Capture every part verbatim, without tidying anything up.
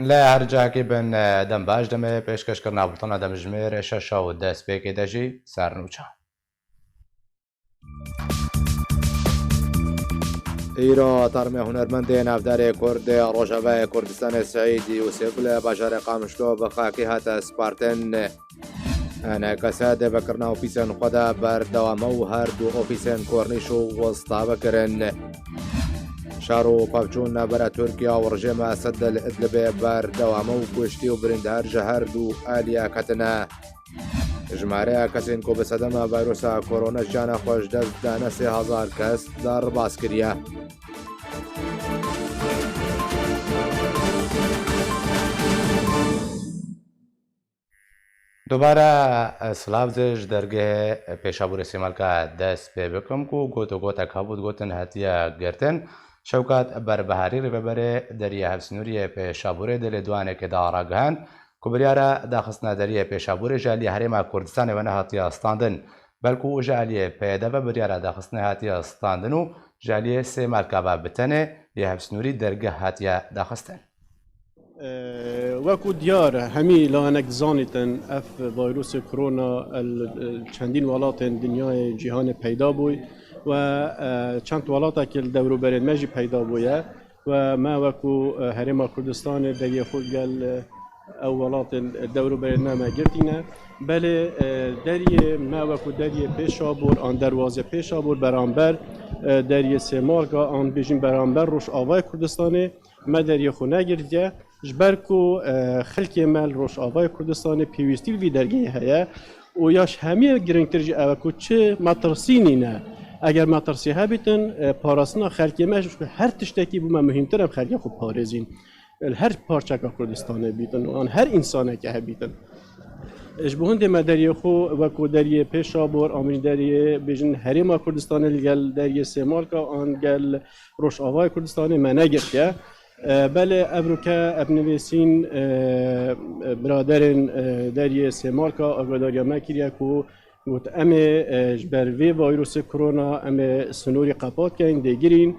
Li her cihekî bin, e, dem baş, demê pêşkêşkirina bultena demjimêr şeş û dest pêkê de jî sernûçe. Îro termê hunermendê navdarê Kurd ê Rojavayê Kurdistanê Seîd Yûsif li bajarê Qamişlo bi xakî hate spartin. Enekese di vekirina ofîsên xwe de berdewam e û her du ofîsên Kornîş û Wista vekirin. Şer û pevçûn navbera Tirkiye û rejîma Esed li Idlibê berdewam e û kuştî û birîndar ji her du aliya ketine. Jimareya kesên ku bi sedema vîrusa korona jiyana xwe ji dest dane sê hezar kes derbas kiriye. Dubare, e, silav ji dergehê Pêşabûrê Sêmalka dest pê bikim ku got û gotek hebû digotin hatiye girtin. Şewkat Berbiharî, rêveberê Deriyê Hevsnûriyê Pêşabûrê di lêdoyanekê de ragihand ku biryara daxistina deriyê Pêşabûrê ji aliyê Herêma Kurdistanê ve nehatiye standin, belkû ji aliyê P Y D ve biryara daxistinê hatiye standin û ji aliyê Sêmalka ve bi tenê yê Hevsnûrî dergeh hatiye daxistin. Wekû diyar e, hemî lawanek dizanîtin, ev vayrosê korona li çendîn welatên dinyayê, cîhanê peyda bûy we, e, çend welatekî li dewroberên me jî peyda bûye we me wekû, e, Herêma Kurdistanê deriyê xwe gel, e, ew welatên dewroberên me me girtîne. Belê, e, deriyê me wekû deriyê Pêşabûr an derwazê Pêşabûr beramber, e, deriyê Sêmalka an bêjin beramber Rojavayê Kurdistanê me deriyê xwe negirtiye, ji ber ku, e, xelkê me li Rojavayê Kurdistanê pêwîstî li vî dergehê heye û ya ji hemî girîngtir jî ew e ku çi metirsî nîne. Eger metirsî hebîtin, e, parastina xelkê me ji her tiştekî bo me muhîmtir e em xelkê xwe parêzîn. Li her parçeka Kurdistanê bîtin û an her însaneke hebîtin. Ji bo hindê me deriyê xwe wekû deriyê Pêşabor, an jî deriyê bêjin Herêma Kurdistanê li gel deriyê Sêmalka an gel Rojavayê Kurdistanê me negirtiye. E, belê evroke ev nivîsîn, e, e, biraderên, e, deriyê Sêmalka agahdariya me kiriye ku got, em ê, e, ji ber vê vayrosê korona em ê sinorî qepat kein, dêgirîn.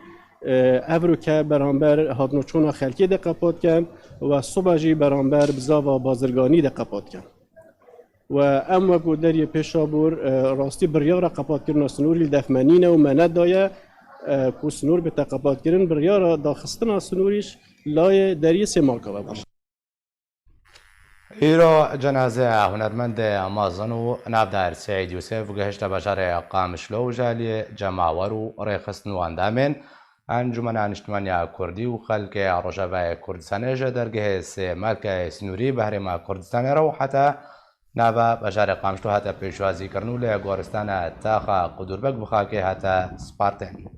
E, evroke beramber hatinoçûna xelkê de qepat ken we sibe jî beramber bizava bazirganî de qepat ken. We em wekû deriyê Pêşabûr, e, rastî biryara qepatkirina sinorî li def me nîne û me nedaye, e, ku sinor bite qepatkirin, biryara daxistina sinorî ji layê deriyê Sêmalka ve bû. Îro cenazeya hunermendê mezin û navdar Seîd Yûsif gihişte bajarê Qamişlo û ji aliyê cemawer û rêxistin û endamên Encûmena Niştimanî ya Kurdî û xelkê Rojavayê Kurdistanê ji dergehê Sêmalkayê Sinûrî bi Herêma Kurdistanê re û heta nava bajarê Qamişlo hate pêşwazîkirin û li goristana Taxa Qudûrbek bi xakê hate spartin.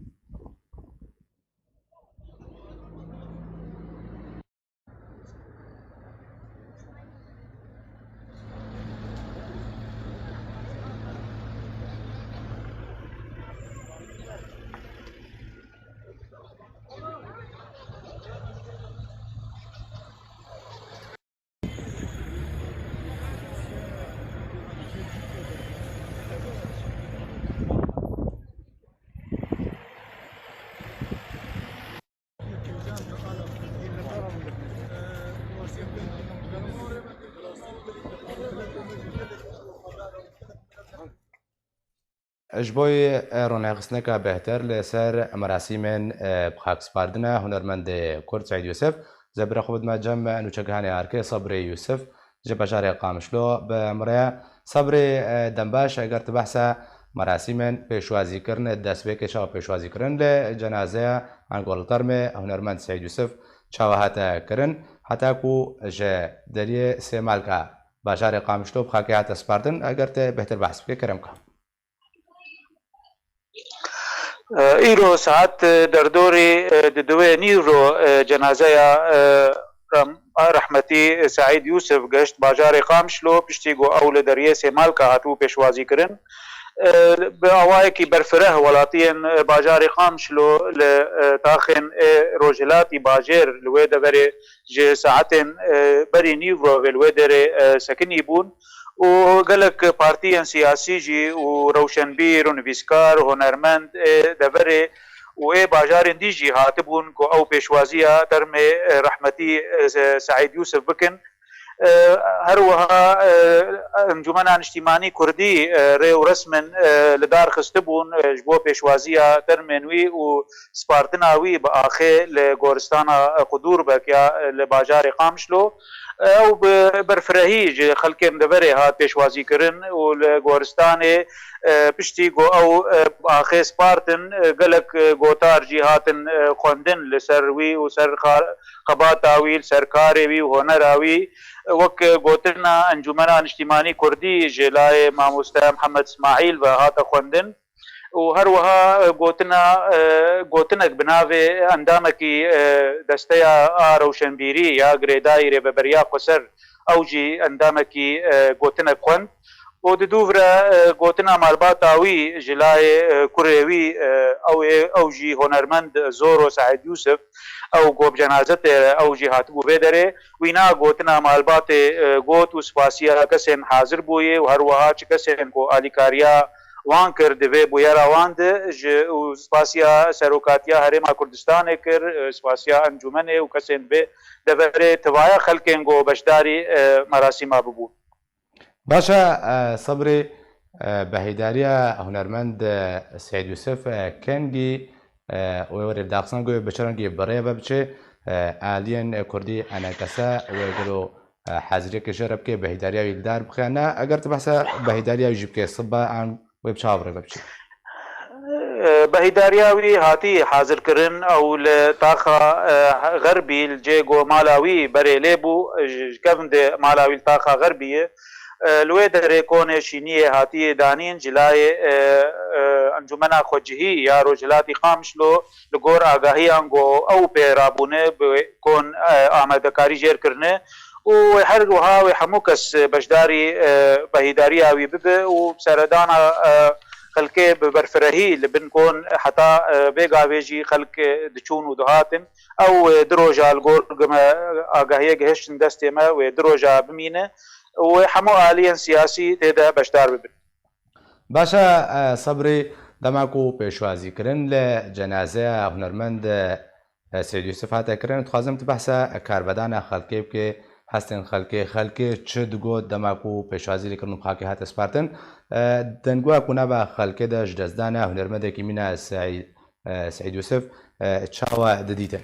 Ji bo, e, ronexistineke bêhtir li ser merasîmên, e, bi xakspartina hunermendê Kurd Seîd Yûsif, zebira xwe bidime cem nûçegihanê Arkê Sebrê Yûsif ji bajarê Qamişlo bi em re ye. Sebrê, e, dembaş, eger tu behsa merasîmên pêşwazîkirin, destpêkê çawa pêşwazîkirin li cenazeya an ku li termê hunermend Seîd Yûsif çawa hate kirin, heta ku ji deriyê Sêmalka bajarê Qamişlo bi xakê hate spartin, eger te bêhtir behs bike, kerem ka. E, îro saet, e, derdorê, e, di duwê nîvro, e, cenazeya, e, rem-, rehmetî Seîd Yûsif gihişt bajarê Qamişlo, piştî ku ew li deriyê Sêmalka hatibû pêşwazîkirin. E, bi awayekî berfireh welatiyên, e, bajarê Qamişlo li, e, taxên, e, rojhilatî bajêr li wê deverê ji saetên, e, berî nîvro ve li wê derê, e, sekinî bûn. û gelek partiyên siyasî jî û rewşenbîr û nivîskar, hunermend ê deverê û ê bajarên dî jî hatibûn ku ew pêşwaziya termê, e, rehmetî, e, Se-, Seîd Yûsif bikin. E, her wiha, e, Encûmena Niştîmanî Kurdî, e, rê û resmin, e, li dar xistibûn, e, ji bo pêşwaziya termên wî û spartina wî bi axê li goristana, e, Qudûrbek ya, e, li bajarê Qamişlo. Ew bi berfirehî ji xelkên deverê hat pêşwazîkirin û li goristanê, e, piştî ku ew, e, bi axê spartin, e, gelek, e, gotar jî hatin, e, xwendin li ser wî û ser xar-, xebata wî, li ser karê wî û honera wî. Wek gotina Encûmena Niştîmanî Kurdî ji layê mamoste Mihemed Smahîl ve hate xwendin. Û her wiha, e, gotina, e, gotinek bi navê endamekî, e, desteya a rewşenbîrî ya girêdayî Rêveberiya Xweser, ew jî endamekî, e, gotinek xwend. Û di dû vire, e, gotina malbata wî ji layê, e, kurê wî, e, ew ê, ew jî hunermend Zoro Seîd Yûsif, ew ku bi cenaze tê, ew jî hatibû vê derê. Wîna gotina malbatê, e, got û spasiya kesên hazir bûyê û her wiha çi kesên ku alîkariya wan kir di vê bûyera wan de ji, û spasiya Serokatiya Herêma Kurdistanê kir, e, spasiya encûmenê û kesên vê deverê, tivaya xelkên ku beşdarî, e, merasîma bibûn. Baş e, e, Sebrî, e, bi heyîdariya hunermend, e, Seîd Yûsif, e, Kengî, e, wê werê daxistan ku bi çi rengî bi rê ve biçe, e, aliyên Kurdî enekese wê gelo, e, heziriyeke jê re bike, bi heyîdariya wî li dar bixe. Na, eger tu behsa bi heyîdariya wî jî bike, sibe an wê bi çav rê ve biçe? Bi heyîdariya wî hatî hazirkirin, ew li taxa, e, xerbî, li cê ku mala wî berê lê bû, ji, ji kevn de mala wî li taxa xerbî ye. E, li wê derê konê şîniyê hatiye danîn, ji layê, e, e, Encûmena Xwecihî ya Rojhilatî Qamişlo, li gor agahiyan ku ew pê rabûne, bi kon, e, amadekarî jêr kirine û wê her wiha wê hemû kes beşdarî, e, bi heyîdariya wî bibe û seredana, e, xelkê bi berfirehî li bin kon heta, e, vê gavê jî xelk, e, diçûn û dihatin. Ew, e, du roja li gor gime agahiyê gihiştin destê me, wê du roja bimîne û wê hemû aliyên siyasî tê de beşdar bibin. Baş e, e, Sebrî, dema ku pêşwazîkirin li cenazeya hunermend, e, Seîd Yûsif hate kirin, dixwazim tu behsa karbedana xelkê bike, hestên xelkê, xelkê çi digot dema ku pêşwazî lê kirin û bi xakê hate spartin. E, dengua ku nava xelkê de ji destdana hunermendekî mîna Seî-, e, Seîd Yûsif, e, çawa didîtin?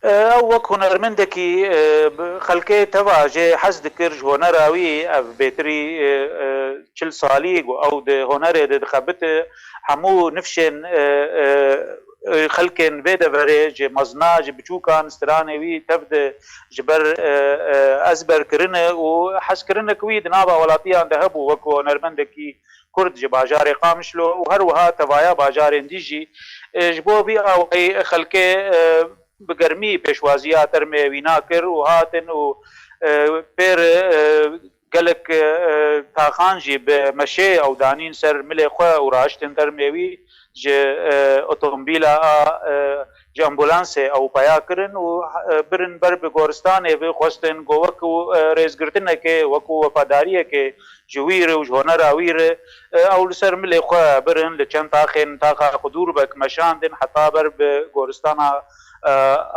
Ew wek hunermendekî, e, bi xelkê teva jê hez dikir, ji honera wî ev bêtirî, e, e, çil salî ku ew di honerê de dixebite, hemû nifşên, e, e, e, xelkên vê deverê, ji mezna, ji biçûkan, stranê wî tev de ji ber, e, e, ezber kirine û hezkirinek wî di nava welatiyan de hebû wek hunermendekî Kurd ji bajarê Qamişlo û her wiha tevaya bajarên dî jî, e, ji bo vî awayî xelkê, e, bi germî pêşwaziya termê wîna kir û hatin û, e, pê re, e, gelek, e, taxan jî bi meşê ew danîn ser milê xwe û raştin termê wî ji, e, otomobîla a, e, ji ambulansê ew peya kirin û, e, birin ber bi goristanê ve xwestin ku wekû, e, rêzgirtinekê, wekû wefadariyekê ji wî re û ji honera wî re, e, ew li ser milê xwe birin, li çend taxên taxa Qudûrbek meşandin heta ber bi goristana, e,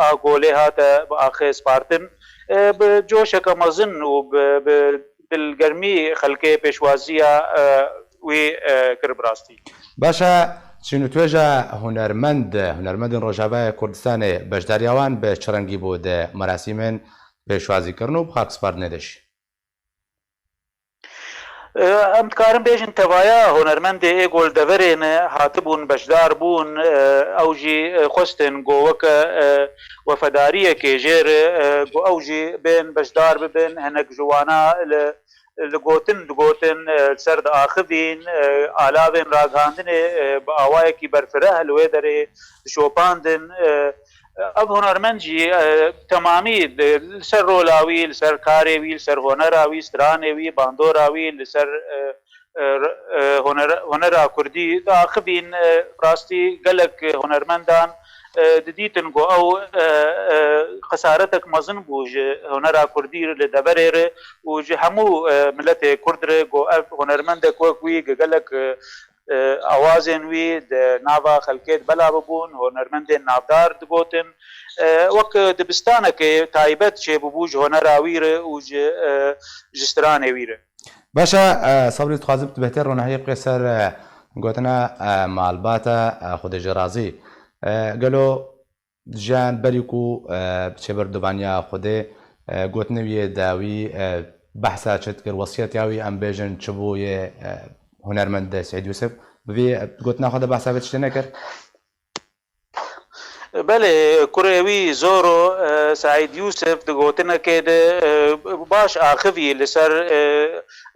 a golê hate bi axê spartin. E, bi coşeke mezin û bi, bi dilgermî xelkê pêşwaziya, e, wî, e, kir bi rastî. Baş e, çîn û tuêja hunermend, hunermendên Rojavayê Kurdistanê beşdariya wan bi çi rengî bû di merasîmên pêşwazîkirin û bi xak spartinê de jî? E, em dikarin bêjin tevaya hunermendê ê ku li deverê ne hatibûn, beşdar bûn, e, ew jî, e, xwestin ku weke, e, wefedariyekê jê re, e, ku ew jî bên beşdar bibin, hinek ji wana li, li gotin digotin, e, li ser diaxivîn, e, alavên ragihandinê, e, bi awayekî berfireh li wê derê dişopandin. E, ev hunermend jî, e, temamî li, li ser rola wî, li ser karê wî, li ser honera wî, stranê wî, bandora wî, li ser, e, e, e, honera, honera kurdî diaxivîn. E, rastî gelek hunermendan, e, didîtin ku ew, e, e, xesaretek mezin bû ji honera kurdî li deverê re û ji hemû, e, miletê kurd re ku ev hunermendek wek wî gelek, e, e, awazên wî di nava xelkê de bela bibûn, hunermendên navdar digotin. E, wek dibistanekê taybet çêbibû ji hunera wî re û ji, e, ji stranê wî re. Baş e, e, Sebrî, dixwazim tu bêhtir ronahiyê bixî ser, e, gotina, e, malbata, e, Xwedê ji razî. E, gelo jiyan berî ku, e, biçe ber dubaniya Xwedê, e, gotinê wî yê dawî, e, behsa çi dikir, wesiyetiya wî em bêjin çi bû yê, e, hunermend Seîd Yûsif? Bi vî gotina xwe de behsa vê tiştê nekir? Belê, kurê wî Zoro, e, Seîd Yûsif di gotinekê de, e, baş axivî li ser, e,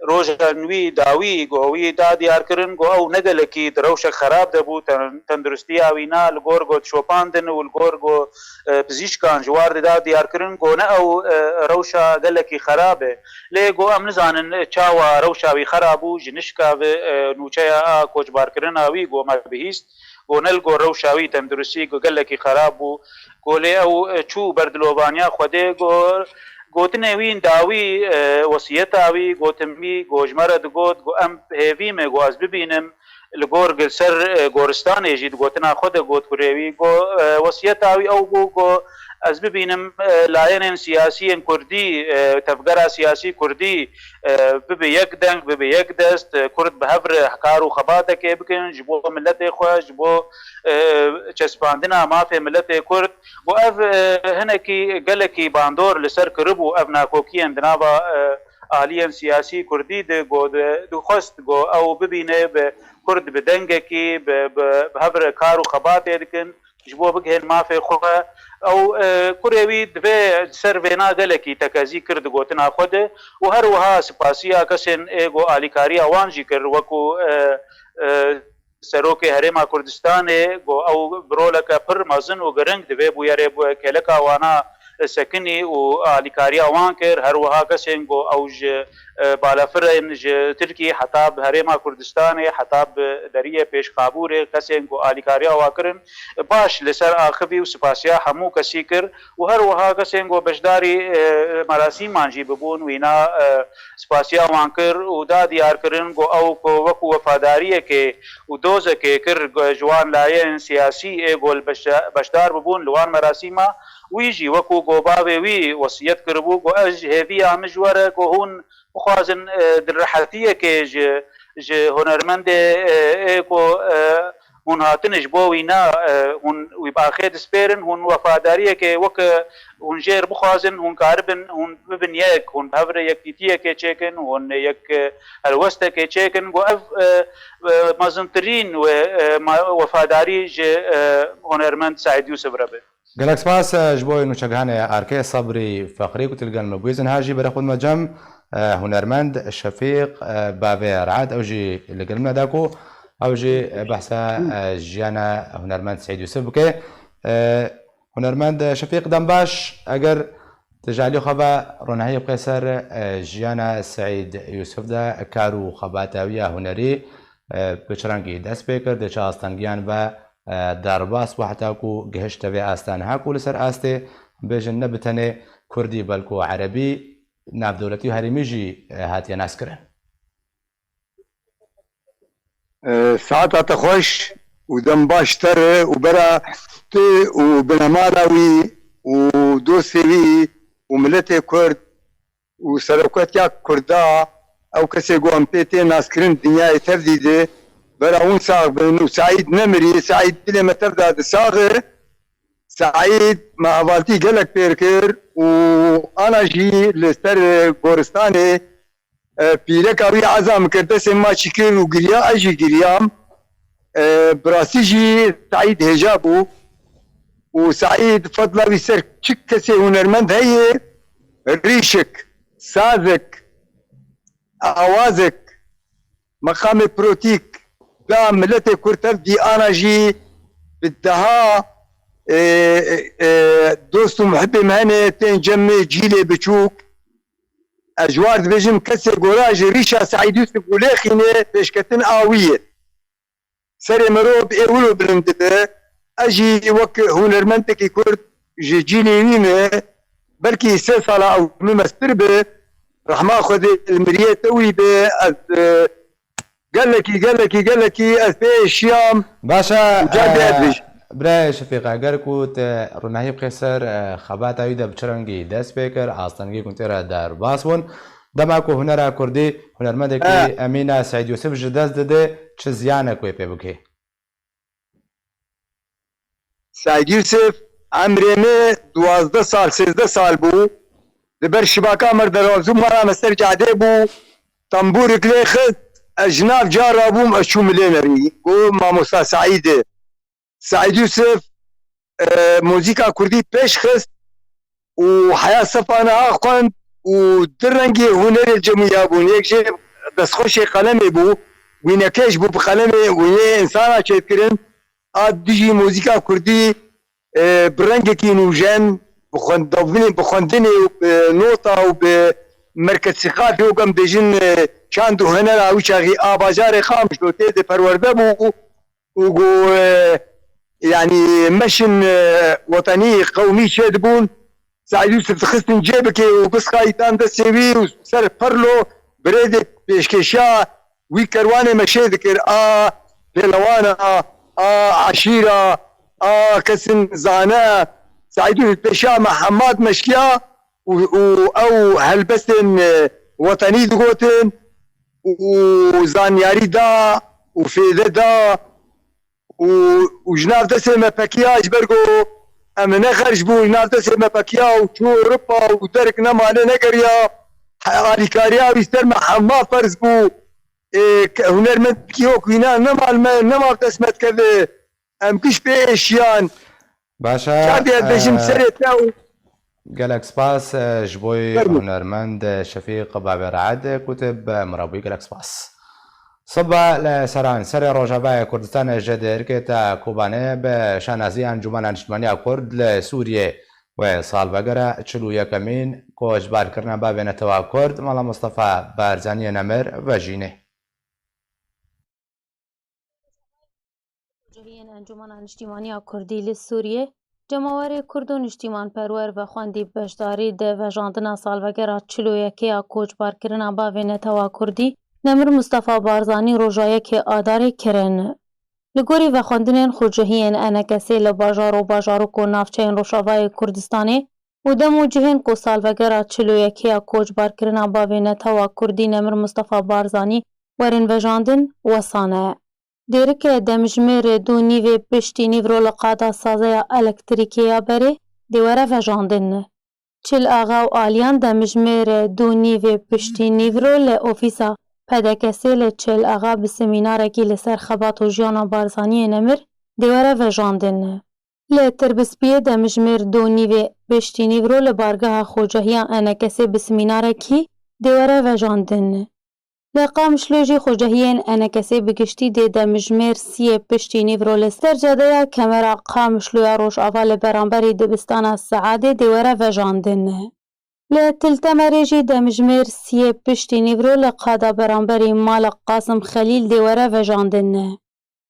rojan wî dawî, go wî da diyar kirin, go ew ne gelekî di rewşek xerab de bû, ten-, tenduristiya wî na li gor go dişopandin û li gor go, e, pizîşkan ji war de da diyar kirin, go ne ew, e, rewşa gelekî xerab e. Lê go em nizanin çawa rewşa wî xerab bû, ji nişka ve, e, nûçeya a koçbarkirina wî go me bihîst, go ne li gor rewşa wî tenduristî go gelekî xerab bû, go lê ew, e, çû ber dilovaniya Xwedê, go gotinê wî dawî, e, wesiyeta wî, gotin wî, go ji me re digot, go em hêvî me, go ez bibînim, li gor li ser, e, goristanê jî di gotina xwe de got kurê wî, go, e, wesiyeta wî ew bû, go ez bibînim, e, layenên siyasiyên kurdî, e, tevgera siyasî kurdî, e, bibe yek deng, bibe yek dest, e, kurd bi hev re kar û xebatekê bikin, ji bo miletê xwe, ji bo, e, çespandina mafê miletê kurd. Bo ev, e, hinekî gelekî bandor li ser kiribû ev nakokiyên di nava, e, aliyên siyasî kurdî de, go di-, dixwest go ew bibîne bi kurd bi dengekî, bi, bi, bi hev re kar û xebatê dikin, ji bo bigihên mafê xwe. Ew, e, kurê wî divê ser vêna gelekî tekezî kir di gotina xwe de û her wiha spasiya kesên ê go alîkariya wan jî kir, wekû, e, e, Serokê Herêma Kurdistanê, go ew bi roleke pir mezin û giring di vê bûyerê bû, kêleka wana sekinî û alîkariya wan kir. Her wiha kesên go ew ji, e, balafirên ji Tirkiyê heta bi Herêma Kurdistanê, heta bi deriyê Pêşxabûrê kesên go alîkariya wa kirin, baş li ser axivî û spasiya hemû kesî kir û her wiha kesên go beşdarî, e, merasîman jî bibûn wîna, e, spasiya wan kir û da diyar kirin go ew ku wekû wefadariyekê û dozekê kir, go ji wan layên siyasî ê go li beşe-, beşdar bibûn li wan merasîma, wî jî wekû go bavê wî wesiyet kiribû, go ez ji hêviya min ji we re ku hûn bixwazin, e, di rehetiyekê ji, ji hunermendê, e, ê ku, e, hûn hatine ji bo wîna, e, hûn wî baxê dispêrin, hûn wefadariyekê wek, e, hûn jêr bixwazin, hûn karibin, hûn bibin yek, hûn bi hev re yektîtiyekê çêkin, hûn yek, e, helwestekê çêkin. Go ev, e, e, mezintirîn we, e, ma-, wefadarî ji, e, hunermend Seîd Yûsif re be. Gelek spas, e, ji bo nûçegihanê Arkê Sebrî Feqrî ku tu li gel me bûyî. Niha jî berê xwe dime cem, e, hunermend Şefîq, e, Bavê Re'ed, ew jî li gel me da ku ew jî, e, behsa, e, jiyana hunermend Seîd Yûsif bike. E, hunermend Şefîq, dem baş, eger tu ji alî xwe ve ronahiyê bixî ser, e, jiyana Seîd Yûsif de, kar û xebata wî ya hunerî, e, bi çi rengî dest pê kir, di çi astengiyan ve, e, derbas bû heta ku gihişte vê asta niha ku li ser astê bêjin ne bi tenê kurdî belku erebî, navdewletî û herêmî jî, e, hatiye naskirin. E, saeta te xweş û dem baş te re û bera tu û binemala wî û dostê wî û miletê Kurd û seroketiya Kurda, ew kesê ku em pê tê naskirin dinyayê tevdî de, bera hûn sax bin û Seîd nemirî, Seîd dilê me tev da di sax e. Seîd me hevaltî gelek pêr kir û ana jî li ser goristanê, e, pîreka wî eza min kir, destê min çî kir û giriya, ez jî giriyam. E, bi rastî jî Seîd hêja bû û Seîd fedla wî ser çi kesê hunermend heye, rîşik, sazek, awazek, meqamê pirotîk da miletê Kurd tev dî ana jî bi deha, e, e, dost û muhibê me hene tên cem me cîlê biçûk. Ez ji war dibêjim kesê gora ji rîşa Seîd Yûsif û lêxîne pêşketin a wî ye. Serê mirov ê wilo bilind dibe. Ez jî wek hunermendekî Kurd ji cîlê wî me, belkî sê sala ew min mestir be, rehma Xwedê li miriyê te wî be, ez, e, Gelekî, gelekî, gelekî ez pê êşiyam. Baş e, û car dê ez e, bêjim. Birayê Şefîq, eger ku te rûnahî bixê ser, e, xebata wî de bi çi rengî dest pê kir, astengî ku tê re derbas bûn. Dema ku hunera kurdî, hunermendekî He. Emîna Seîd Yûsif ji dest dide, çi ziyanek wê pê bike? Seîd Yûsif, emrê me duwazdeh sal, sêzdeh sal bû. Li ber şibaka me derazû mala me ser cadê bû. Tembûrik lê xist, ez ji nav cara bûm, ez çûm lê nerî. Got, Mamosta Seîd e. Seîd Yûsif, e, muzîka kurdî pêş xist û heya sefa niha xwend û du rengê hunerê cemûya bûn. Yek jê destxweşê qelemê bû, wînekêş bû, bi qelemê wîneyê însana çêdikirin. A dijî muzîka kurdî, e, bi rengekî nûjen, bi xwendovînê, bi xwendinê û bi nota û bi merkezsîqatê û em dêjin, e, çand û hunera wî çaxî a bajarê Qamişlo tê de perwerde bû û got, e, yanî meşin, e, wetenî qewmî çêdibûn. Seîd Yûsif dixistin cê bike û bisqayî dan destê wî û ser perlo birêdê pêşkêşiya wî kerwanê meşê dikir, a pêlewana, a eşîra, a kesin zane. Seîd Yûsif pêşiya me hemad meşkiya û, û ew helbestên, e, wetenî digotin û zanyarî da û fêde da û, û ji nav destê me pekiya, ji ber ku em ne xerc bûn, ji nav destê me pekiya û çû Ewropa û derg nemane negeriya, he-, alîkariya wî ser me hema ferz bû. Ê, ke-, hunermendkî wek wîna nema li me, nema dest me dikeve. Em giş pê êşiyan. Baş e, Çandî ez bêjim e, serê te û gelek spas, e, ji bo Fermû. Hunermend, e, Şefîq Bavê Re'ed, ku te bi min re bûyî, gelek spas. Sibe li seranserê Rojavayê Kurdistanê ji Dêrikê ta Kobanê bi şaneziya Encûmena Niştimanî ya Kurd li Sûriyê wê salvegera çil û yekemîn koçbarkirina bavê netewa Kurd, Mela Mustafa Barzaniyê Nemir vejînê. Cihiyên Encûmena Niştîmaniya Kurdî li Sûriyê, cemawerê kurd û niştîmanperwer vexwendî beşdarî di vejandina salvegera çil û yekê ya koçbarkirina bavê netewa kurdî Nemir Mustafa Barzanî roja yekê Adarê kirin. Li gorî vexwendinên xwecihiyên ENKSê li bajar û bajarok û navçeyên Rojavayê Kurdistanê û dem û cihên ku salvegera çil û yekê ya koçbarkirina bavê netewa kurdî Nemir Mustafa Barzanî werin vejandin, wesane. Dêrike demjimêrê du nîvê piştî nîvro li qada sazeya elektrîkê ya berê dê were vejandin. Çil Axa û aliyan demjimêrê du nîvê piştî nîvro li ofîsa PDKSê li Çil Axa bi semînarekî li ser xebat û jiyana Barzaniyê Nemir dê were vejandin. Li Tirbispiyê demjimêr du nîvê piştî nîvro li bargeha xwecahiya ENKSê bi semînarekî dê were vejandin. Li Qamişlo jî xwecehiyên ENKSê bi giştî dê demjimêr siyê piştî nîvro li ser cadeya kemera Qamişlo ya Rojava li beramberî dibistana Seadê dê were vejandin. Li Til Temerê jî demjimêr siyê piştî nîvro li qada beramberî mala Qasim Xelîl dê were vejandin.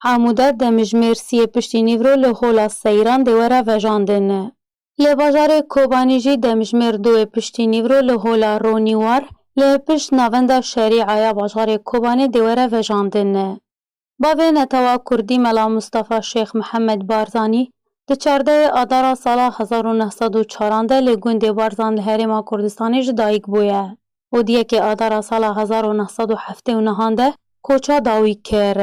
Amûde demjimêr siyê piştî nîvro li Hola Seyran dê were vejandin. Li bajarê Kobanî jî demjimêr duê piştî nîvro li Hola Ronîwar li pişt Navenda Şerîa ya bajarê Kobanê dê were vejandin. Bavê netewa kurdî Mela Mustafa Şêx Mihemed Barzanî di çardehê Adara sala hezar û neh sed û çaran de li gundê Barzan li Herêma Kurdistanê ji dayik bûye û di yekê Adara sala hezar û neh sed û heftê û nehan de koça dawî kir.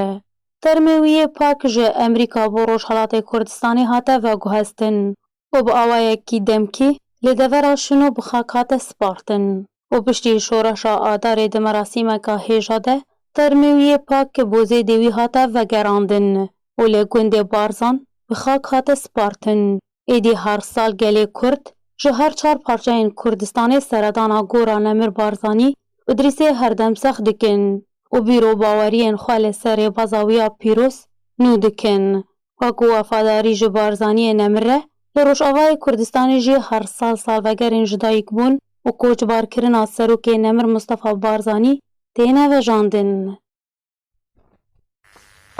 Termê wî yê pak ji Amerîka bo Rojhelatê Kurdistanê hate veguhestin û bi awayekî demkî li devera Şino bi xak hate spartin û piştî şoreşa Adarê di merasîmeka hêja de termê wî yê pak ki bo zêdê wî hate vegerandin û li gundê Barzan bi xak hate spartin. Êdî her sal gelê Kurd ji her çar parçeyên Kurdistanê seredana gora Nemir Barzanî Îdrîsê herdemsex dikin û bîr û baweriyên xwe li ser rêbaza wî ya pîroz nû dikin. Wek wefadarî ji Barzaniyê Nemir re, li Rojavayê Kurdistanê jî her sal salvegerên ji dayikbûn û koçbarkirina Serokê Nemir Mustafa Barzanî têne vejandin.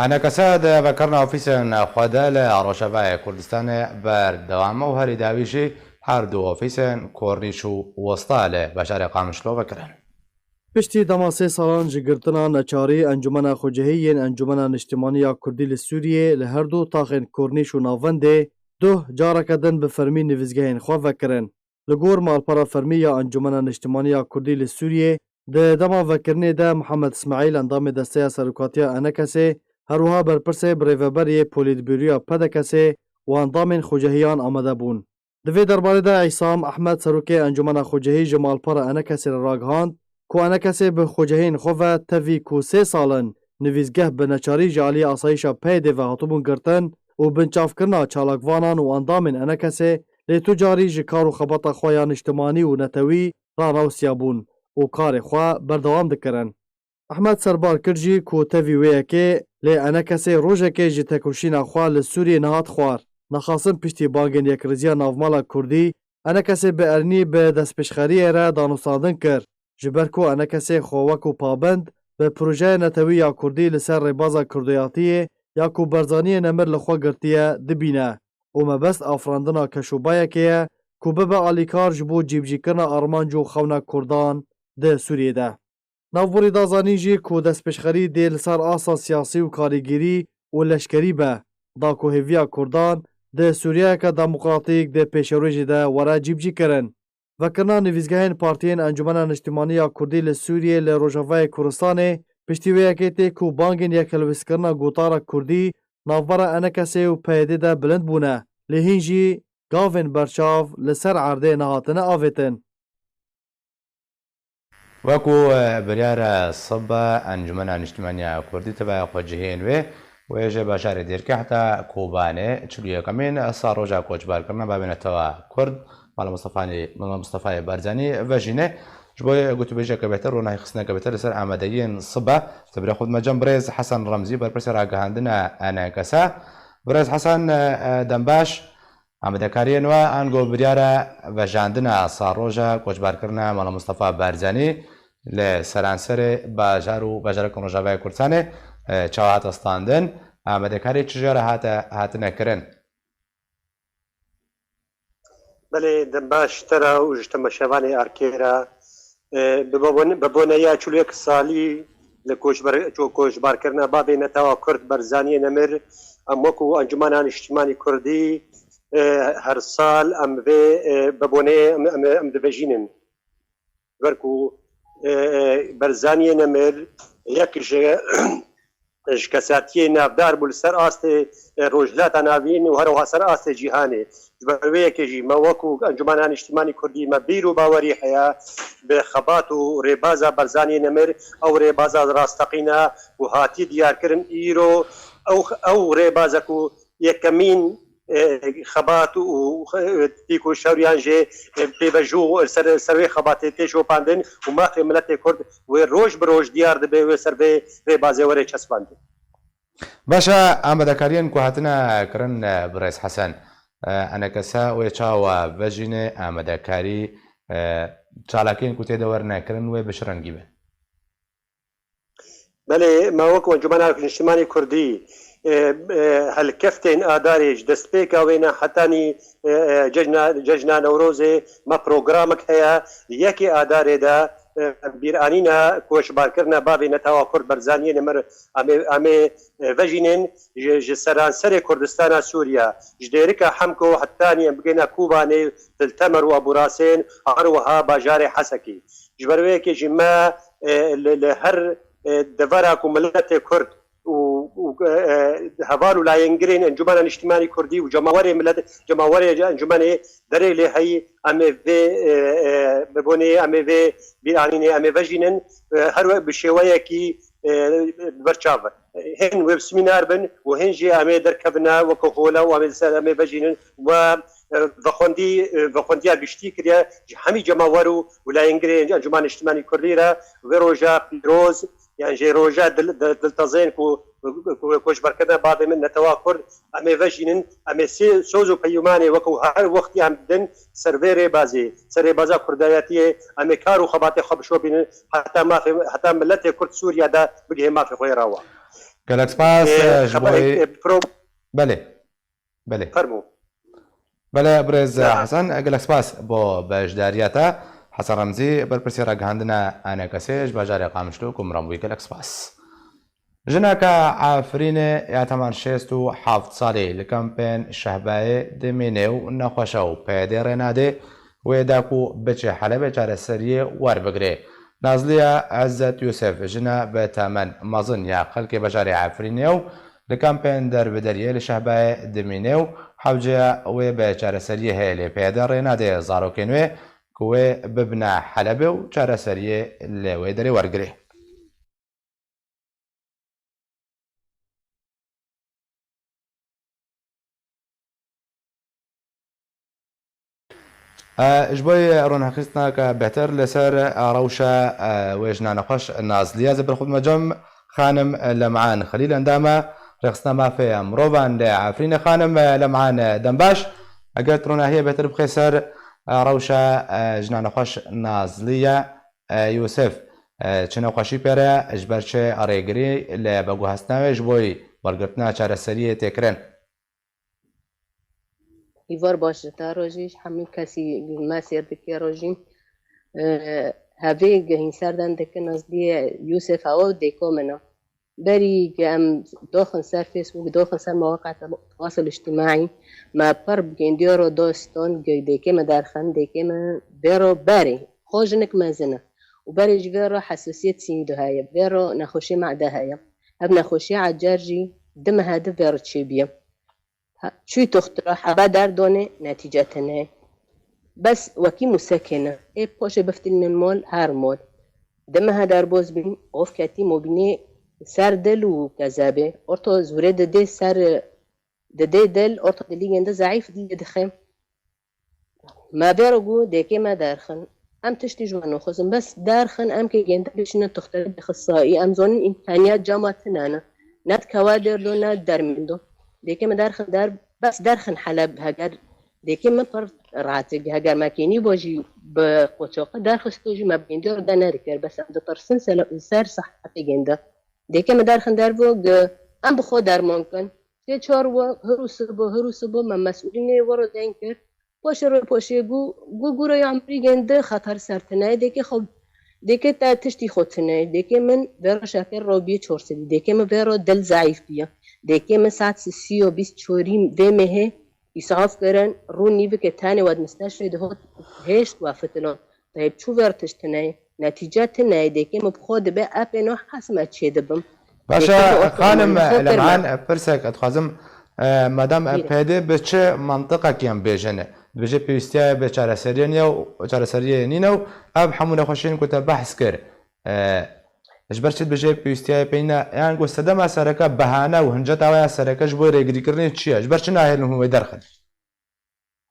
ENKS di vekirina ofîsên xwe de li Rojavayê Kurdistanê berdewam e û herî dawî jî her du ofîsên Kornîş û Westa li bajarê Qamişlo vekirin. Piştî dema sê salan ji girtina neçarî, Encûmena Xwecihî yên Encûmena Niştimanî ya Kurdî li Sûriyê li her du taxên Kornîş û Navendê duh careke din bi fermî nivîsgehên xwe vekirin. Li gor malpera fermî ya Encûmena Niştimanî ya Kurdî li Sûriyê, di dema vekirinê de Mihemed Îsmaîl, endamê Desteya Serokatiya Enekesê, her wiha berpirsê birêveberiyê Polîtbûroya P D K'ê û endamên xwecehiyan amade bûn. Di vê derbarê de Îsam Ehmed, serokê Encûmena Xwecihî, ji malpera Enekesê re ragihand ku Enekesê bi xwecihên xwe ve tevî ku sê sal in nivîsgeh bi neçarî ji aliyê asayîşa P Y D'ê ve hatibûn girtin û binçavkirina çalakvanan û endamên Enekesê, lê tu carî ji kar û xebata xwe ya niştimanî û netewî ranewsiya bûn û karê xwe berdewam dikirin. Ehmed serbar kir jî ku tevî wê yekê lê Enekesê rojekê ji tekoşîna xwe li Sûriyê nehat xwar. Nexasin piştî bangên yekrêziya navmala Kurdî, Enekesê bi erênî bi destpêşxeriyê re danûstandin kir. Ji ber ku Enekesê xwe wekû pabend bi projeyê netewî ya Kurdî li ser rêbaza Kurdoyatiyê ya ku Barzaniyê Nemir li xwe girtiye dibîne û mebest afirandina keşûbayekê ye ku bibe alîkar ji bo cîbicîkirina armanc û xewna Kurdan di Sûriyê de. Navborî da zanîn jî ku destpêşxerî dê li ser asta siyasî û karîgirî û leşkerî be, da ku hêviya Kurdan di Sûriyeyeke demokratîk di pêşerojê de were cîbicîkirin. Vekirina nivîsgehên partiyên Encûmena Niştimanî ya Kurdî li Sûriyê li Rojavayê Kurdistanê piştî wê yekê tê ku bangên yekhilwêzkirina gotara Kurdî navbera Enekesê û P Y D'ê de bilind bûne, lê hîn jî gavên berçav li ser erdê nehatine avêtin. Wekû, e, biryara sibe Encûmena Niştimanî ya Kurdî teveya xwecihên wê, wê ji bajarê Dêrkê heta Kobanê çil û yekemîn salroja koçbarkirina bavê netewa Kurd, Mala Mistefayê, Mala Mistefayê Barzanî vejîne. Ji bo gotûbêjeke bêhtir, ronahîxistineke bêhtir li ser amadeyiyên sibe, te bi rê xwe dime cem birêz Hesen Remzî, berpirsê ragihandina Enekesa. Birêz Hesen, e, e, dembaş. Amadekariyên we ango biryara vejandina salroja koçbarkirina Mala Mistefa Barzanî li seranserê bajar û bajarekên Rojavayê Kurdistanê, e, çawa hate standin? Amadekarî çi jê re hate, hatine kirin? Belê, dem baş te re û ji temaşevanê Arkê re. E, bi babon-, bi boneya çil û yek salî li koçber-, ço-, koçbarkirina bavê netewa Kurd Barzaniyê Nemir, em wekû Encûmena Niştimanî Kurdî, e, her sal em vê, e, bi boneyê em, em, em divejînin. Ber ku, e, e, Barzaniyê Nemir yek ji ji kesatiyê navdar bû li ser astê, e, Rojhilata Navîn û her wiha ser astê cîhanê. Ji ber wê yekê jî me wekû Encûmena Niştimanî Kurdî me bîr û bawerî heye bi xebat û rêbaza Barzaniyê Nemir, ew rêbaza rasteqîn e û hatiye diyarkirin îro ew, ew rêbaza ku yekemîn, e, xebat û, e, tîk û şewriyan jê, e, pêvejo ser, ser wê xebatê tê şopandin û mafê miletê Kurd wê roj bi roj diyar dibe, wê ser vê rêbazê were çespandin. Baş e, amadekariyên ku hatine kirin, e, birêz Hesen, e, Enekesa wê çawa vejîne, amadekarî, e, çalakiyên ku tê de werine kirin wê bi çi rengî be? Belê, me wek Encûmena Niştimanî Kurdî, e, e, helkeftên Adarê ji destpêka wê ne hetanî, e, e, cejna, cejna Newrozê me programek heye. Yekê Adarê de, e, bîranîna koçbarkirina bavê netewa Kurd Barzaniyê Nemir em ê, em ê, e, vejînin ji, ji seranserê Kurdistana Sûriye, ji Dêrika Hemko hetanî em bigihine Kobanê, Til Temer û Aburasên, her wiha bajarê Hesekê. Ji ber wê yekê jî me, e, li, li her, e, devera ku miletê Kurd û, û, e, e, heval û layengirên Encûmena Niştimanî Kurdî û cemawerê milet, cemawerê Encûmenê derê lê heyî, em ê vê, e, e, bi bonê em ê vê bîranînê em ê vejînin, e, her wek bi şêweyekî, e, bi ber çav. Hên wê bi semînar bin û hên jî em ê derkevine weke hole û em ê li ser em ê vejînin we, e, vexwendî, e, vexwendiya giştî kiriye ji hemî cemawer û layengirê Encûmena Niştimanî Kurdî re. Vê roja pîroz, yan jî roja dil-, dil-, diltezên ku, ku koçberkirina bavê min netewa Kurd, em ê vejînin, em ê sê soz û peyûmanê wekû her wextî em didin ser vê rêbazê, ser rêbaza kurdayetiyê, em ê kar û xebatê xwe bişopînin, heta mafê, heta miletê Kurd Sûriye de bigihê mafê xwe yê rawa. Gelek spas, e, e, ji xeber-, bo e, pro- Belê. Belê. Fermo. Belê, birêz Ya. Hesen, e, gelek spas bo beşdariya te. Hesen Remzî, berpirsî ragihandina A N K S'ê ji bajarê Qamişlo, ku min re bûyî gelek spas. Jineke Efrînê ya teman şêst û heft salî li kampên Şehbayê dimîne û nexweş e û P Y D rê nade wê da ku biçe Helebê çareseriyê werbigire. Nazliye Ezzet Yûsif, jina bi temen mezin ya xelkê bajarê Efrînê ye û li kampên derbideriyê li Şehbayê dimîne û hewceya wê bi çareseriyê heye, lê P Y D rê nade zarokên wê ku wê bibine Helebê û çareseriyê li wê derê wergirê. E, ji bo rûnexistineke bêhtir li ser, e, rewşa, e, wê jina nexweş Nazliye, ez ê bi xwe bime cem xanim Lem'an Xelîl, endama Rêxistina Mafê Mirovan li Efrînê. Xanim, e, Lem'an, e, dembaş, eger tu ronahiyê bêhtir bixê ser, e, rewşa, e, jina nexweş Nazliye, e, Yûsif, e, çi nexweşî pê re, ji ber çi rêgirî li veguhestina wê ji bo wergirtina çareseriyê tê kirin? Hîvar baş ji te re jî, ji hemû kesî me sêr dike re jî. E, hevê gehîn serdan dike Nazliye Yûsif ew dêko min e. Berî ku em doxin ser Facebook, doxin ser mewaqa te-, tewasul îctîmaî, me pir bi gêndiya re doston, ge-, dêkê me derxin, dêkê me bêro berê. Xwe jinik mezin e. Û berê ji vê re hesasiyet sînî de heye, vê re nexweşê mede heye. Ev nexweşê ecer jî di mehe di vê re çêbûye. Ha, çûyî toxtira heba derdonê, netîce tune ye. Bes wekî mûsekê ne. Ê paşê biftilînin mol, her mol. Di mehe derbas bîn, of ketî mobînê ser dil û kezebê. Orta zûrê didê ser, didê dil, orta dilî gênde zeîf dilê dixe. Me vê re got, dêkê me derxin. Em tiştî ji we naxwazin. Bes derxin, em kê gênde bişînin toxtera ixtisayî. Em zanin îmkaniyat cama tune ne. Ne di kewa derdo, ne di dermendo. Dêkê me derxin der, bes derxin Heleb heger dêkê me pir rahat e. Heger me kênî bo jî bi qoçoqe derxisto jî me bi gêndiya re de nedikir. Bes em ditirsin sele-, ser sihetê gênde. Dêkê me derxin dervo ge em bi xwe derman kin. Sê çar we hir û sibo, hir û sibo me mesûlînê we re deng kir. Paşê re paşê gu, gu gura ya emirî gênde xeter ser tune ye. Dêkê xwe, dêkê te tiştî xwe tune ye. Dêkê min vê re şeker re bîye çar sedî. Dêkê min vê re dil zeîf bîye. Dêkê min saet sisî yo bîst çarî vê mehê îsaf kirin. Rû nîvike tenê we di misteşfê de hot hêşt we fitilon. Teyb çû ver tişt tune ye. Netîce tune ye. Dêkê min bi xwe dibe epê no hes me çê dibim. Baş e, xanim Lem'an, pirsek ez dixwazim, e, madam, e, P D bi çi mantiqekî em bêjin? Dibêje pêwîstiya bi çareseriyê niye û çareseriyê nîne û ev hemû nexweşiyên ku te behs kir. E, ji ber çi dibêje pêwîstiya pê nîne? Yan ku sedema sereke behane û hinceta wê ya sereke ji bo rêgirîkirinê çi ye? Ji ber çi nahêlin hûn wê derxin?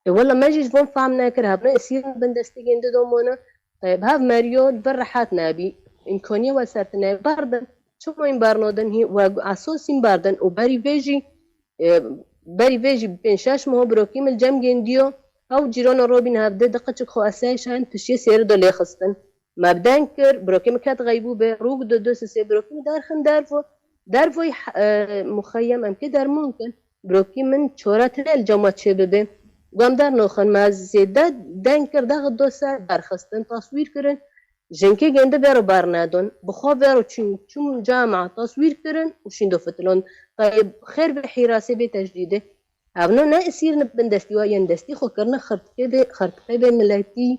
E, wela me jî ji van fehm nekir, hebna esîr bindestî gêndi domana. E, bi hev meriyo li vir rehet nebî. Îmkaniye we ser tine berdin. Çima în bernadin hî we esas în berdin û berî vê jî, e, berî vê jî pênc şeş meho birokî min cem gêndiyo. Ew cîrana Robîn hevde di qiçik xwe esey şahin pişiyê sêri de lê xistin. Me bi deng kir, birokê min ket xeybû be, rûk di du sisê birokê min derxin dervo. Dervoyî, e, muxeyem em kê derman kin. Birokê min çora tine li cama çê bibe. Got em dernoxin, me zêde deng kir, dexi do ser derxistin, taswîr kirin. Jinkê gêndi vê re bar nedon. Bi xwe vê re çûn, çûm cama taswîr kirin û şîn do fitilon. Tayê xêr vê hîrasê vê tecrîdê. Evno ne esîr ne bindestî wa yên destî xwe kirine xirtqê vê, xirtqê vê miletî.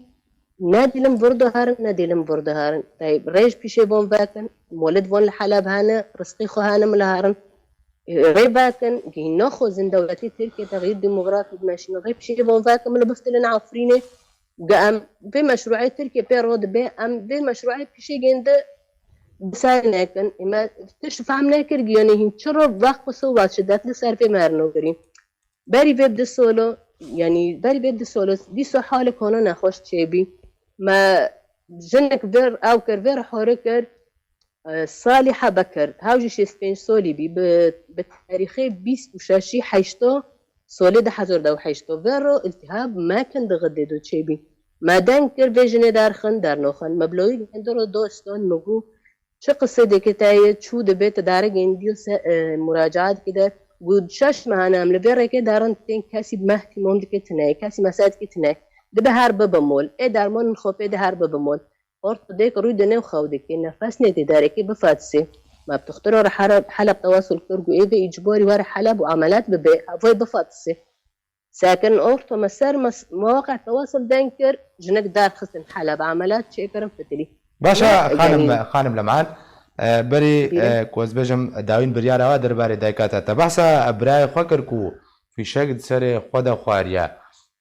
Ne dîlim vir diherin, ne dîlim vir diherin. Tey rêj pîşê von vekin, molid von li Heleb hene, rizqî xwe hene min li herin. Rê vekin, gihîn naxwazin dewletê Tirkiye texyîr demografî bimeşînin. Rê pîşê von vekin, min li biftilin Efrînê. Ge em vê meşruê Tirkiye pê ro dibe, em vê meşruê pîşê gênde bi ser nekin. Ê me tişt fehm nekir, giyane hîn çi ro vext xwe so va şidet li ser pê merino kirî. Berî vê bi du solo, yanî berî vê bi du solo, dîso halê kona nexweş çêbî. Me jinik vir ew kir, vir hore kir, e, Salîha Bekir, hew jî şêst pênc solî bî, bi, bi tarîxê bîst û şeşî heşto solê du hezar de û heşto. Vero îltihab mekin di xidê do çêbî. Me deng kir vê jinê derxin, dernoxin. Me bi loyî gundiro doston, me gu, Çi qisê dêkê te ye, çû dibe, te dare gêndiyo se, e, muracaat dike de, got şeş mehane em li vê rêkê darin tên kesî mehtîmam dike tine, kesî mesaj dike tine. Dibe her bibe mol. Ê dermanên xwe pê de her bibe mol. Ortodêk rûy di nêw xew dikê, nefes nêdê derekê bifatisê. Ma bi toxtero re Heleb, Heleb tewasul kir, got ê vê îcbarî were Heleb û emelat bibe, ev ê bifatisê. Sekin orto me ser me, me waqe tewasul deng kir, jinik derxistin Heleb, emelat çêkirin fitilî. Başa Ne, xanim, yanî xanim Leman, e, berî, Bîre. e, ku ez bêjim, dawîn biryara we derbarê dayika te. Te behsa birayê xwe kir ku fîşek di serê xwe de xwariye.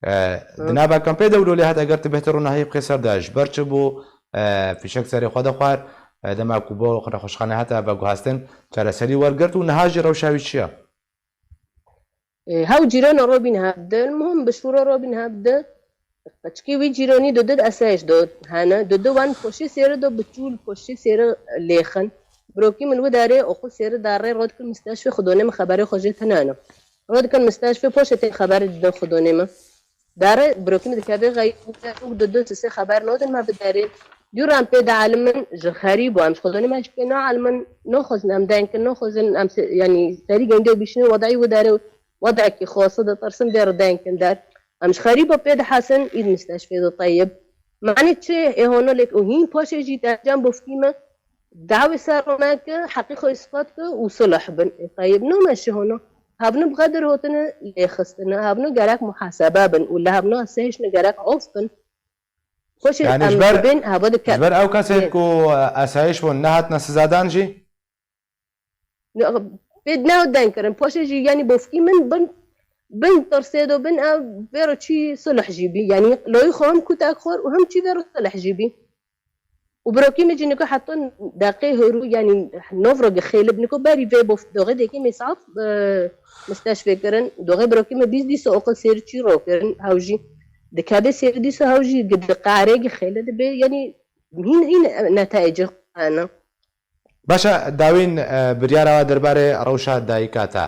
E, di Hı. nava kampê de û lolê hat eger tu bêhtir ronahiyê bixê ser de, ji ber çi bû, e, fîşek serê xwe de xwar, e, dema ku bo nexweşxane hate veguhastin, çareserî wergirt û niha jî rewşa wî çi ye? E, hew cîrana robîn hevdi, muhim bi şûra robîn hevdi. Qeçkê wî cîranî di du esayîş do hene. Di du wan poşê sêri do bi çûl poşê sêri lêxin. Birokî min wî derê oxu sêri darê rod kir misteşfê xudonê min xeberê xwe jê tinane. Rod kir misteşfê poşê tê xeberê didin xudonê min. Dare birokî min dikeve xeyî û di du sisê xeber nodin me bi derê. Dûran pê de elimin ji xerî bû. Em ji xwe donê me ji pê naelimin, noxwazin em deng kin, noxwazin em se-, yanî serî gengê û bişînin wedayî û dare wedekî xwasa ditirsin vê re deng kin der. Em ji xerîba pê dihesin, îd misteşfê de teyib. Manê çi ê hono lêk û hîn paşê jî dercan bofkî me. Dawê ser me ki heqî xwe îspat ki û sulh bin. Ê teyib name şihono. Hevno bi qedir hotine lêxistine. Hevno gerek muhasebe bin û li hevno esayişne gerek of bin. Xweşê Yani em ji ber, dibên heva dike. Ji ber ew kesên Ê. ku, e, esayîş bûn nehatine sizadan jî? Ne, pê ne deng kirin. Paşê jî, yanî bofkî min bin, bin tirsê do bin ev vêro çî sulh jî bî. Yanî loyî xwe him kutek xwar û him çî vêro sulh jî bî. Û birokî min jî niko heta deqê hêrû, yanî nov ro gixêlib niko berî vê bof doxê dekê mêsaf, e, misteşfê kirin. Doxê birokî min bîst dîsa oqil sêr çî ro kirin. Hew jî dikeve sêr dîsa hew jî gi-, di qarê gixêli dibe. Yanî hîn, hîn netayecê xwe hene. Baş e, dawîn, e, biryara we derbarê rewşa dayika te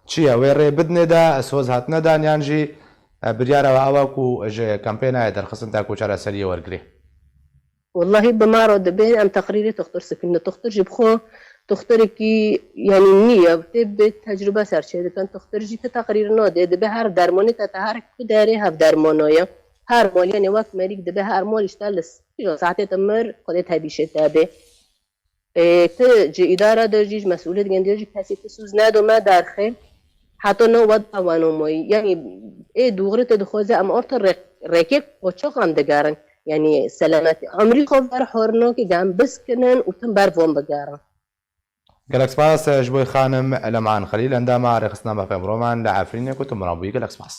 çi ye? Wê rê bidinê de, soz hatine dan yan jî, e, biryara we ew e ku ji kampê nayê derxistin ta ku çareseriyê wergirê? Wellahî bi me re dibên em teqrîrê toxtir sikinin. Toxtir ji bi xwe toxtirekî, yanî nî ye, tê bi tecrube ser çê dikin. Toxtir jî ti teqrîr nade, dibe her dermanê te, te her ku derê hev dermano ye. Her mal, yanî wek merîk dibe her mal îşte li s-, saetê te mir, Xwedê tevîşê te bê. Ê, ti ji îdara de jî, ji mesûlê digên de jî kesî ti sûz nedo me derxê. Heta no weda weno moyî. Yanî ê dûgri te dixwaze em orta rê-, rêkê qoçox em digerin. Yanî selametî. Emrî xwe ver hornokê gem biskinin û tim ber von bigerin. Gelek spas ji bo xanim Leman Xelîl, endama rêxistina mafê mirovan li Efrînê ku tu min re bûyî. Gelek spas.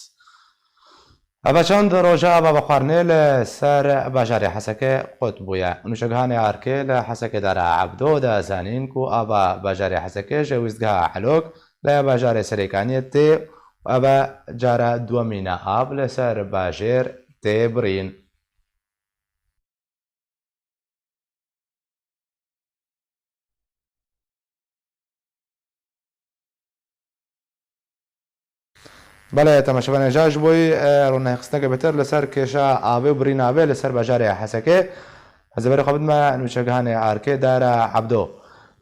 Eva çend roja ava vexwarinê li ser bajarê Hesekê qut bûye. Nûçegihanê Arkê li Hesekê Dara Ebdo da zanîn ku ava bajarê Hesekê ji wîstgeha Elok li bajarê Serêkaniyê tê û eva cara duwemîn e av li ser bajêr tê birîn. Belê, temaşevanê, ja ji bo, e, ronahîxistineke bêtir li ser kêşa avê û birîna avê li ser bajarê Hesekê, ez ê berê xwe bidime nûçegihanê Arkê, Dara Ebdo.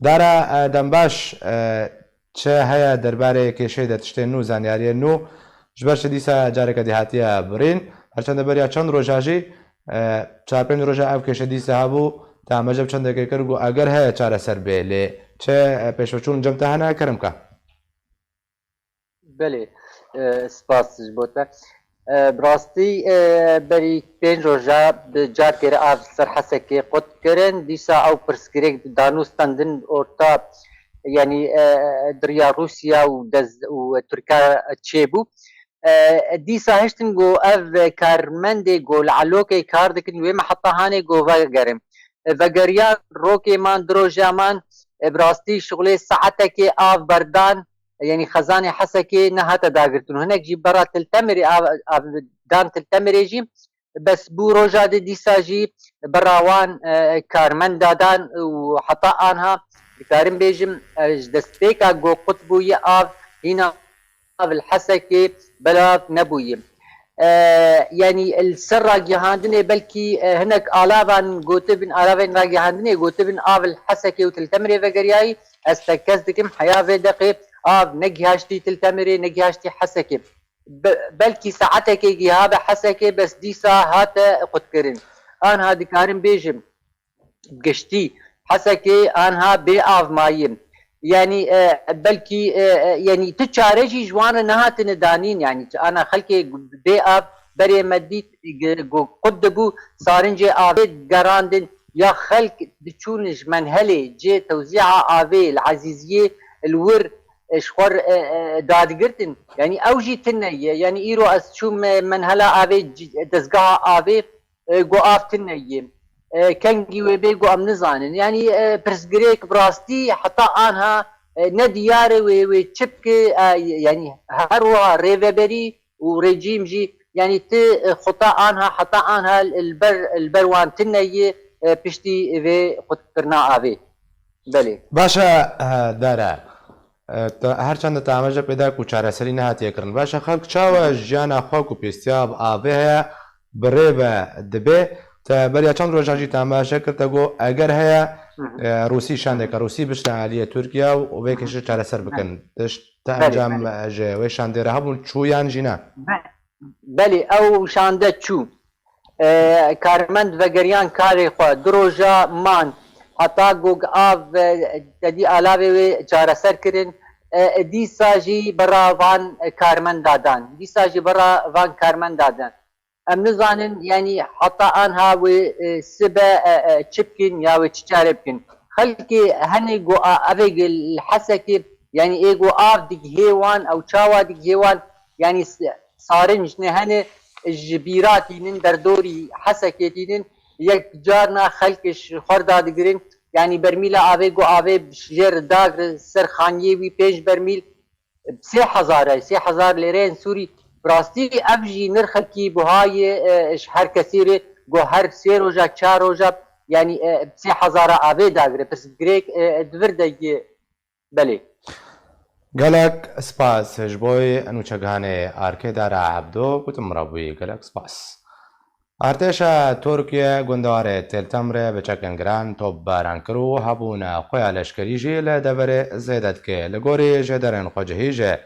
Dara, e, dembaş, e, çi heye derbarê kêşeyê de tiştên nû, zanyariyên nû, ji ber çi dîsa careke dî hatiye birîn, her çend beriya çend roja jî, e, çar pênc roja ev kêşe dîsa hebû, te amece bi çendekê kir, got eger heye çareser bê, lê çi, e, pêşveçûn cem te hene, kerem ke. Belê, e, spas ji bo te. E, bi rastî, e, berî pênc roja bi carkê re av ser Hesekê qut kirin. Dîsa ew pirsgirêk danû standin orta, yanî, e, di riya Rûsya û dez-, û Tirka çêbû. E, dîsa hiştin ku ev karmendê ku li Elokê kar dikin, wê me heta hanê ku vegerin. E, vegeriyan rokê man, di roja man, e, bi rastî şixulê saetekê av berdan, yanî xezanê Hesekê nehate dagirtin. Hinek jî bera Til Temirê av, av dan Til Temirê jî, bes bû roja di dîsa jî bera wan, e, karmenda dan û heta anha dikarim bêjim, e, ji destpêka ku qut bûye av, hîna av li Hesekê belav nebûye. E, yanî li ser ragihandinê belkî, e, hinek alavan gotibin, alavên ragihandinê gotibin av li Hesekê û Til Temirê vegeriyayî, ez tekez dikim heya vê deqê av negihaştî Til Temirê, negihaştî Hesekê. be-, belkî saetekê gihabe Hesekê, bes dîsa hate qutkirin. Anha dikarim bêjim, giştî Hesekê anha bê av maye. Yanî, e, belkî, e, e, yanî tu çare jî ji wan re nehatine danîn, yanî ana xelkê bê av berê me dît, g-, go qut dibû, sarincê avê digerandin, ya xelk diçûn ji menhelê cê tewzîa avê li Ezîziyê li wir, e, ji xwe re, e, e, dadigirtin. Yanî ew jî tune ye. Yanî îro ez çûm, e, menhela avê, c-, dezgeha avê, e, go av tune ye. E, kengî wê bê go em nizanin. Yanî, e, pirsgirêk bi rastî heta anha, e, ne diyar e wê, wê çi bike, e, yanî her wiha rêveberî û rejîm jî, yanî ti, e, xwe ta anha, heta anha li ber, li ber wan tune ye, e, piştî vê qutkirina avê. Belê. Baş e, e, Dara. E, te, her çend te amaje pê da ku çareserî nehatiye kirin. Baş e, xelk çawa jiyana xwe ku pêstiya avê heye, bi rê ve dibe? Te beriya çend rojan jî te amaje kir, te got, eger heye, Hı hı. e, Rûsî şandeke Rûsî bişne aliyê Tirkiye û vê Hı hı. kêşe çareser Hı. bikin. Tişt te Belê, encam, belê. e, ji wê şandê re hebûn, çû yan jî ne? Be-, belê, ew şande çû. E, karmend vegeriyan karê xwe. Du roja man heta ku av, e, tedî alavê wê çareser kirin. E, dîsa jî bera van karmenda dan. Dîsa jî bera van karmenda dan. Em nizanin, yanî heta anha wê, e, sibe, e, e, çi bikin ya wê çi çare bikin. Xelkê henê ku a-, evê li Hesekê, yanî ê ku av digihê wan, ew çawa digihê wan, yanî s-, sarinc ne hene ji bîra tînin, derdorî Hesekê tînin, yek carna xelk ji xwe re dadigirin. Yanî bermîla avê ku avê jê re dagre ser xaniyê wî pênc bermîl, sê hezar e, sê hezar lêreyên Sûrî. Bi rastî ev jî nirxekî buha ye, e, ji her kesî re ku her sê roja, çar roja, yanî, e, sê hezara avê dagre. Pirsgirêk, e, di vir de ye. Belê. Gelek spas ji bo nûçegihanê Arkê Dara Ebdo, ku tu min re bûyî. Gelek spas. Artêşa Tirkiye gundewarê Til Temrê bi çekên giran topbaran kir û hebûna xwe ya leşkerî jî li deverê zêde dike. Li gorî jêderên xwecihî ji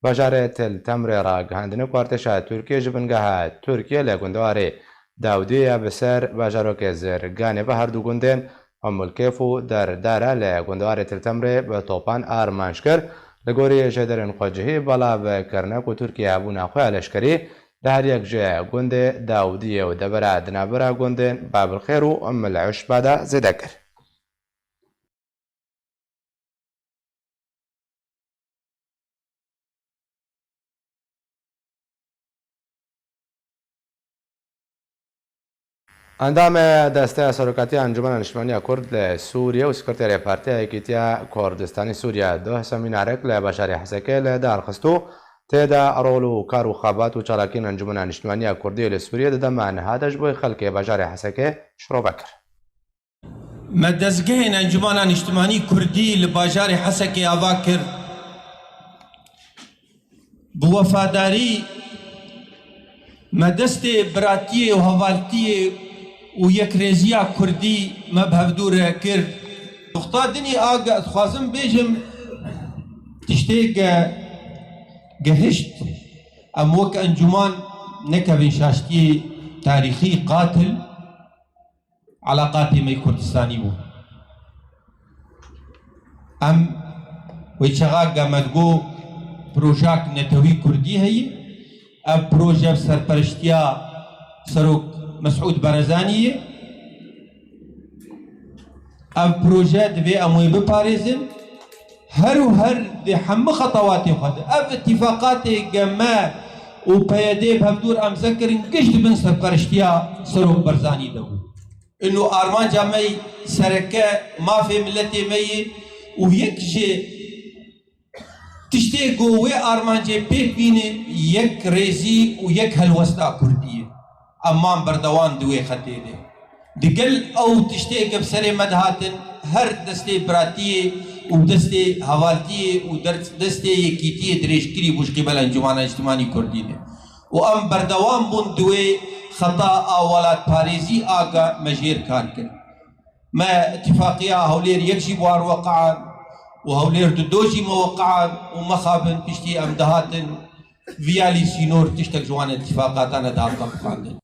bajarê Til Temrê ragihandine ku artêşa Tirkiye ji bingeha Tirkiye li gundewarê Dawdiyê ya bi ser bajarokê Zirganê ve her du gundên Umulkêf û Derdara li gundewarê Til Temrê bi topan armanc kir. Li gorî jêderên xwecihî belav kirine ku Tirkiye hebûna xwe ya leşkerî li her yek ji gundê Dawdiyê û devera di navbera gundên Babilxêr û Umul Uşba de zêde kir. Endamê Desteya Serokatiya Encûmena Niştimanî ya Kurd li Sûriyê û Sekreterê Partiya Yekîtiya Kurdistanî Sûriye, Duh Semîn Arek, li bajarê Hesekê li dar xist û tê de rol û kar û xebat û çalakiyên Encûmena Niştimanî ya Kurdî li Sûriyê di dema niha de ji bo xelkê bajarê Hesekê şirove kir. Me dezgehên Encûmena Niştimanî Kurdî li bajarê Hesekê ava kir. Bi wefadarî me destê biratiyê û hevaltiyê û yekrêziya Kurdî me bi hevdû re kir. Nuqta dinî a ge-, dixwazim bêjim, tiştê ge-, gehişt, em wek encûman nekevin şaştiyê tarîxî qatil. Eleqatê me Kurdistanî bû. Em wê çaxa ge me digo projak netewî Kurdî heye. Ev proje bi serpereştiya Serok Mesûd Barzanî ye. Ev proje divê em wê biparêzin. Her û her di hemû xetewatê xwe de ev îtîfaqatê ge me û P Y D bi hevdû re emze kirin, giş di bin serpereştiya Serok Barzanî de bû. Ino armanca me yî sereke mafê miletê me yî û yek ji tiştê ku wê armancê pêk bîne yek rêzî û yek helwesta Kurdî ye. Em man berdewam di wê xetê de. Digel ew tiştê ke bi serê me dihatin, her destê biratiyê û destê hevaltiyê û der-, destê yekîtiyê dirêjkirî bû ji qîbel Encûmana Niştimanî Kurdî de. Û em berdewam bûn di wê xeta a welatparêzî a ge me jêr kar kir. Me îtîfaqiya Hewlêr yek jî bi wan weqan û Hewlêr du do jî me weqan û mexabin piştî em dihatin viya lî sînor tiştek ji wan îtîfaqatane dihate xwendin.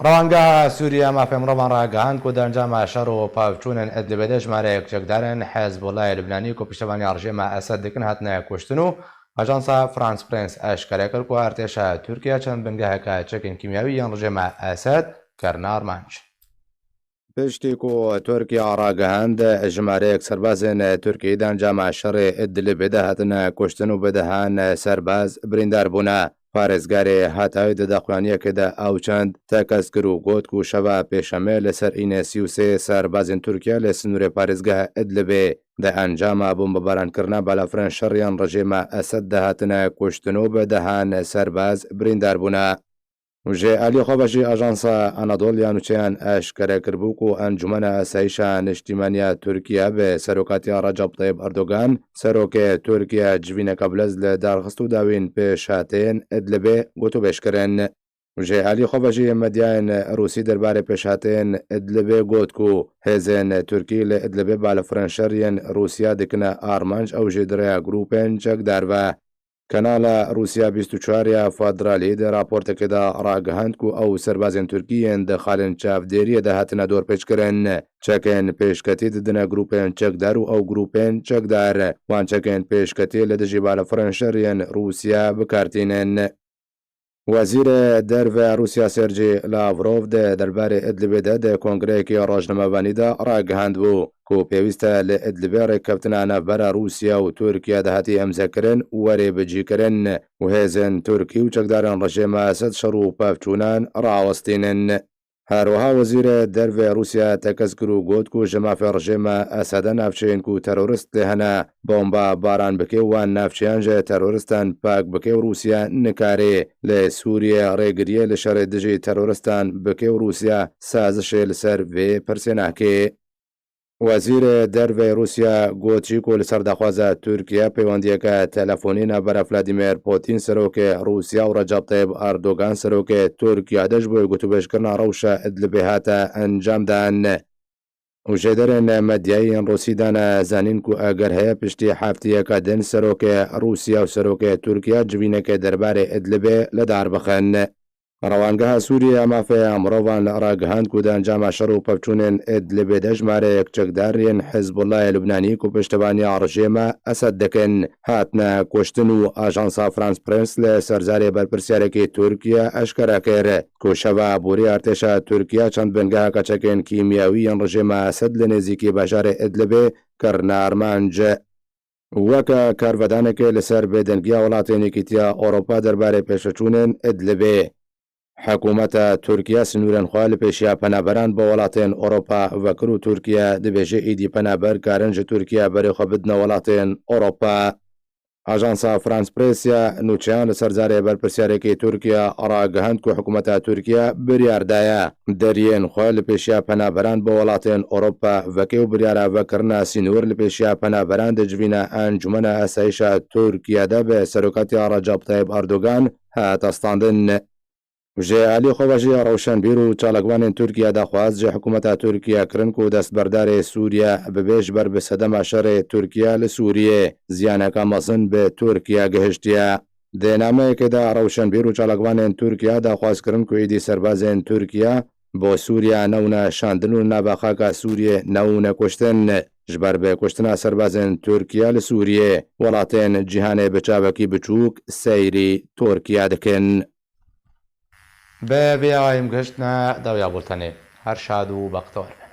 Rewangeha Sûriye mafê mirovan ragihand ku di encama şer û pevçûnên Idlibê de jimareyek çekdarên Hezbollahê Lubnanî ku piştevaniya rejêma Esed dikin hatine kuştin û Ajansa France Press eşkere kir ku artêşa Tirkiye çend bingeheke çekên kîmyawî yên rejêma Esed kirine armanc. Piştî ku Tirkiye ragihand, jimareyek serbazên Tirkiyê di encama şerê Idlibê de hatine kuştin û bi dehan serbaz birîndar bûne. Parêzgarê Hatay di daxuyaniyekê de ew çend tekez kir û got ku şeva pêşemê li ser înê sî û sê serbazên Tirkiye li sinûrê parêzgeha Idlibê di encama bombebarankirina balafirên şeriyên rejêma Esed de hatine kuştin û bi dehan serbaz birîndar bûne. Û ji alî xwe ve jî Ajansa Anadolu ya nûçeyan eşkere kiribû ku Encûmena Asayîşa Niştîmaniya Tirkiye bi serokatiya Recep Tayyip Erdogan, serokê Tirkiye civîneke bilez li dar xist û dawîn pêşhateyên Idlibê gotûbêj kirin. Û ji alî xwe ve jî medyayên Rûsî derbarê pêşhateyên Idlibê got ku hêzên Tirkî li Idlibê balafirên şer yên Rûsiya dikine armanc, ew jî di rêya grûpên çekdar ve. Kanala Rûsya bîst û çar ya Federalî di raportekê de ragihand ku ew serbazên Tirkî yên di xalên çavdêriyê de hatine dorpêçkirin, çekên pêşketî didine grûpên çekdar û ew grûpên çekdar wan çekên pêşketî li dijî balafirên şer yên Rûsya bi kar tînin. Wezîrê Derve Rûsya Sergî Lavrov di derbarê Idlibê de di kongreyekî rojnamevanî de ragihandbû ku pêwîst e li Idlibê rêkeftina navbera Rûsya û Tirkiye de hatî îmzekirin were bicîkirin û hêzên Tirkî û çekdarên rejêma Esed şer û pevçûnan rawestînin. Her wiha Wezîrê Derve Rûsya tekez kir û got ku ji mafê rejêma Esede navçeyên ku terorist tê hene, bomba baran bike û wan navçeyan ji teroristan pak bike û Rûsya nikare li Sûriye rêgiriyê li şerê dijî teroristan bike û Rûsya sazişê li ser vê pirsê nake. Wezîrê Derve Rûsya got jî ku li ser daxwaza Tirkiye peywendiyeke telefonî navbera Vladimir Putin serokê Rûsya û Recep Tayyip Erdogan serokê Tirkiye de ji bo gotûbêjkirina rewşa Idlibê hate encamdan. Û jêderên medyayî yên Rûsî dane zanîn ku eger heye piştî hefteyeke din serokê Rûsya û serokê Tirkiye civîneke derbarê Idlibê li dar bixin. Rewangeha Sûriye ya Mafê Mirovan ragihand ku di encama şer û pevçûnên Idlibê de jimareyek çekdar yên Hizbullahê Lubnanî ku piştevaniya rejêma Esed dikin, hatine kuştin û Ajansa France Press li ser zarê berpirsyareke Tirkiye eşkere kir ku şeva borî artêşa Tirkiye çend bingeheke çekên kîmyawî yên rejêma Esed li nêzîkî bajarê Idlibê kirine armanc. Weke karvedanekê li ser bêdengiya welatên Yekîtiya Ewropa derbarê pêşveçûnên Idlibê. Hikûmeta Tirkiye sinûrên xwe li pêşiya penaberan bi welatên Ewropa vekir û Tirkiye dibêje êdî penaber karin ji Tirkiye berê xwe bidine welatên Ewropa. Ajansa France Press ya nûçeyan li ser zarê berpirsyareke Tirkiye ragihand ku hikûmeta Tirkiye biryar daye deriyên xwe li pêşiya penaberan bi welatên Ewropa veke û biryara vekirina sînor li pêşiya penaberan di civîna Encûmena Asayîşa Tirkiye de bi serokatiya Recep Tayyip Erdogan hate standin. Ji alî xwe ve jî rewşenbîr û çalakvanên Tirkiye daxwaz ji hikûmeta Tirkiye kirin ku destberdarê Sûriye bibe ji ber bi sedema şerê Tirkiye li Sûriyê ziyaneke mezin bi Tirkiye gihiştiye. Di nameyekê de rewşenbîr û çalakvanên Tirkiye daxwaz kirin ku êdî serbazên Tirkiye bo Sûriye newne şandin û nava xaka Sûriyê newne kuştin. Ji ber bi kuştina serbazên Tirkiye li Sûriyê, welatên cîhanê bi çavekî biçûk seyrî Tirkiye dikin. Bi vê awayî em gihiştine dawiya bultenê. Her şad û bextewar be.